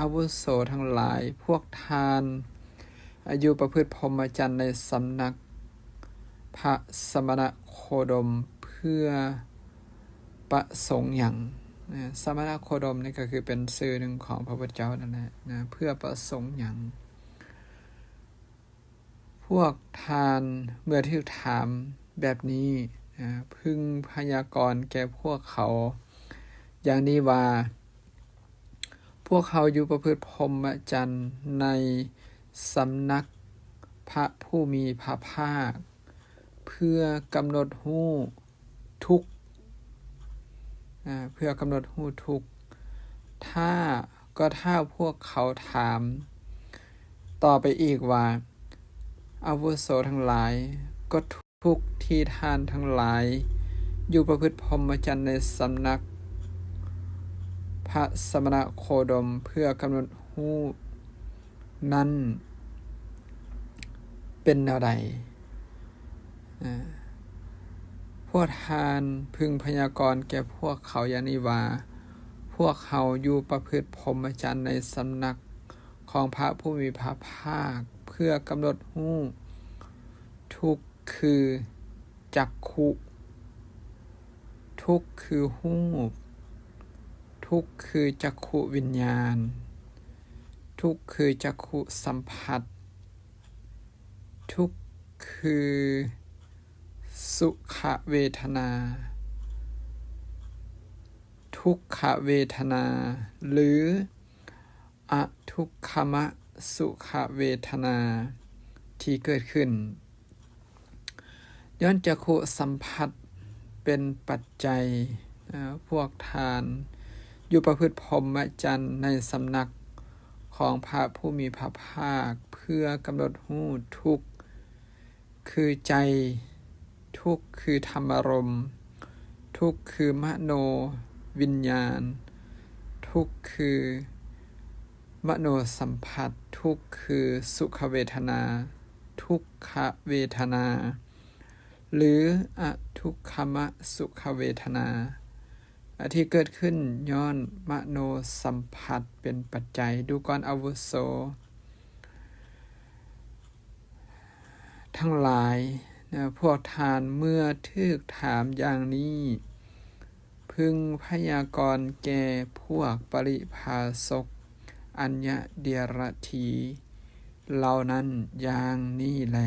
ອາວຸໂສທັງຫຼາຍ, ພວກທ່ານຢູ່ປະພຶດພົມມະຈັນໃນສຳນັກພະສະມະນະໂຄດົມເພື່ອປະສົງຫຍັງ? ນະ, ສະມະນະໂຄດົມນີ້ກໍຄືເປັນຊື່ໜຶ່ງຂອງພະພຸດທະເຈົ້ານັ້ນແຫຼະນະ, ເພື່ອປະສົງຫຍັງ? ພວກທ່ານເມື່ອຖືກຖາມແບບນີ້, ນະ, ເພິ່ງພະຍາກອນແກ່ພວກເຂົາຢ່າງນີ້ວ່າ, ພວກເຮົາຢູ່ປະພຶດພົມມະຈັນໃນສຳນັກພະຜູ້ມີພະພາກ ເພື່ອກຳນົດຮູ້ທຸກ, ອາ, ເພື່ອກຳນົດຮູ້ທຸກ. ຖ້າ, ກໍຖ້າພວກເຂົາຖາມຕໍ່ໄປອີກວ່າ, ອາວຸໂສທັງຫຼາຍ, ກໍ ທຸກທີ່ທ່ານທັງຫຼາຍຢູ່ປະພຶດພົມມະຈັນໃນສຳນັກພະສະມະນະໂຄດົມເພື່ອກຳນົດຮູ້ນັ້ນເປັນແນວໃດ? ອາ, ພວກທ່ານເພິ່ງພະຍາກອນແກ່ພວກເຂົາຢ່າງນີ້ວ່າ, ພວກເຮົາຢູ່ປະພຶດພົມມະຈັນໃນສຳນັກຂອງພະຜູ້ມີພະພາກເພື່ອກຳນົດຮູ້ ທຸກຄືຈັກຂຸ, ທຸກຄືຮູບ, ທຸກຄືຈັກຂຸວິນຍານ, ທຸກຄືຈັກຂຸສຳຜັດ, ທຸກຄືສຸຂະເວທະນາ, ທຸກຂະເວທະນາ ຫຼື ອະທຸກຂະມະສຸຂະເວທະນາທີ່ເກີດຂຶ້ນ ຍ້ອນຈັກຂຸສຳຜັດເປັນປັດໄຈ, ອາ, ພວກທ່ານຢູ່ປະພຶດພົມມະຈັນໃນສຳນັກຂອງພະຜູ້ມີພະພາກ ເພື່ອກຳນົດຮູ້ທຸກ ຄືໃຈ, ທຸກຄືທຳອາລົມ, ທຸກຄືມະໂນວິນຍານ, ທຸກຄືມະໂນສຳຜັດ, ທຸກຄືສຸຂະເວທະນາ, ທຸກຂະເວທະນາ ຫຼື ອະທຸກຂະມະສຸຂະເວທະນາ ທີ່ເກີດຂຶ້ນຍ້ອນມະໂນສຳຜັດເປັນປັດໄຈ. ດູກ່ອນອາວຸໂສທັງຫຼາຍ, ພວກທ່ານເມື່ອຖືກຖາມຢ່າງນີ້, ເພິ່ງພະຍາກອນແກ່ພວກປະລິພາສົກ ອັນຍະເດຍລະຖີ ເຫຼົ່ານັ້ນຢ່າງນີ້ແລ.